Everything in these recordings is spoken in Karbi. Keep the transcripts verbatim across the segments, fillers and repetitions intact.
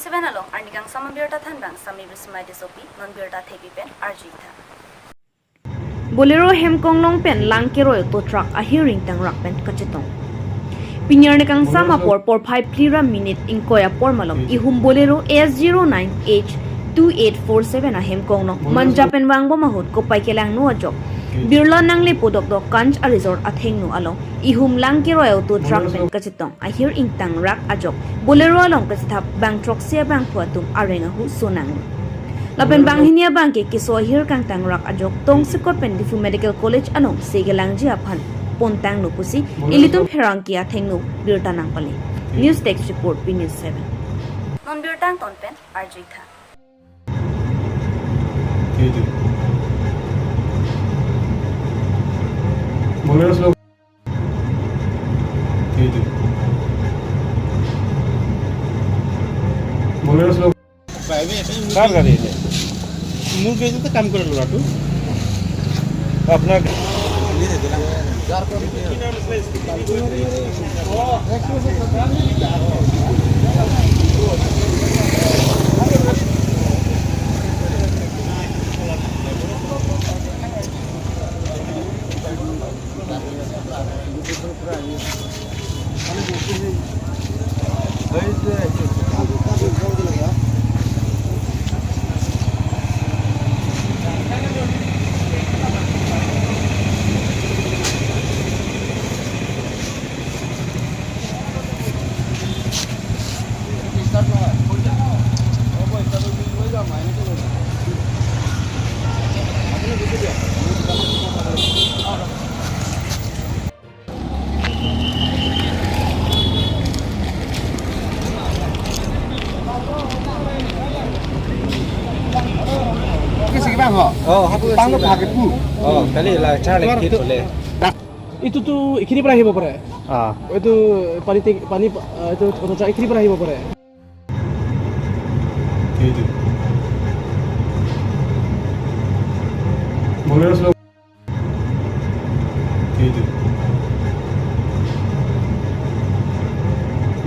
Seven along arnikangsam abirta thanbang Sami Bismai Tissopi, non birta thepi pen arju-ik tha. Bolero hemkonglong pen lang keroi auto truck ahir ingtangrak pen kachetong. Pini arnikangsam apor porphai phli ra minute ingkoi apor malom ihum Bolero S zero nine H two eight four seven ahemkonglong Manja pen vangbom ahut kopai kelangno ajok Birla Nangle pu dokdok Kanch a-resort athengno along ihum lang keroi auto truck pen kachetong ahir ingtangrak ajok Bolero along kachethap bang throksi abangphu atum areng ahu sonanglo. Lapen banghini abangke keso ahir kangtangrak ajok tongsekot pen Diphu Medical College alongsi kelangji aphan pontanglo pusi ilitum pherangke athengno birta nangpale. News Desk Report, P News seven. Non birta angton pen arju-ik tha. Bolero slow. Bolero slow. কাৰ গাড়ী এইটো? মোৰ গাড়ীটোতে কাম কৰে ল'ৰাটো। আপোনাৰ Kasi kiba ho? Oh, hapu pang lo kasi. Pake pu. Oh, kali la char le kit le. এইটোতো এইখিনিৰ পৰা আহিব পাৰে। অ। এইটো পানী টেংক-, পানী, আ, এইটো কটা এইখিনিৰ পৰা আহিব পাৰে। Bolero slow.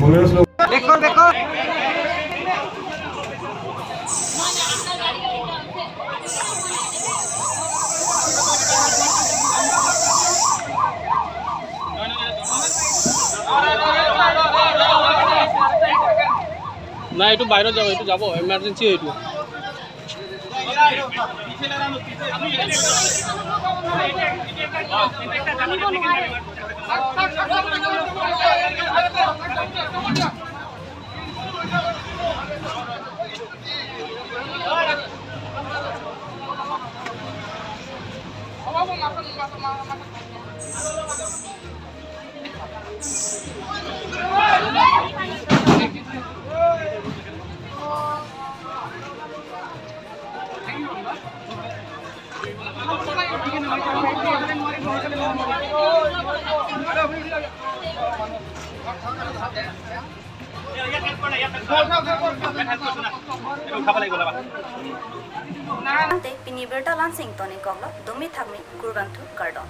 Bolero slow. নাই, এইটো বাহিৰত যাব, এইটো যাব, ইমাৰ্জেঞ্চি এইটো। Ante pini birta la-an si ingtonkoklo, dome thakme, kurvangthu, kardom.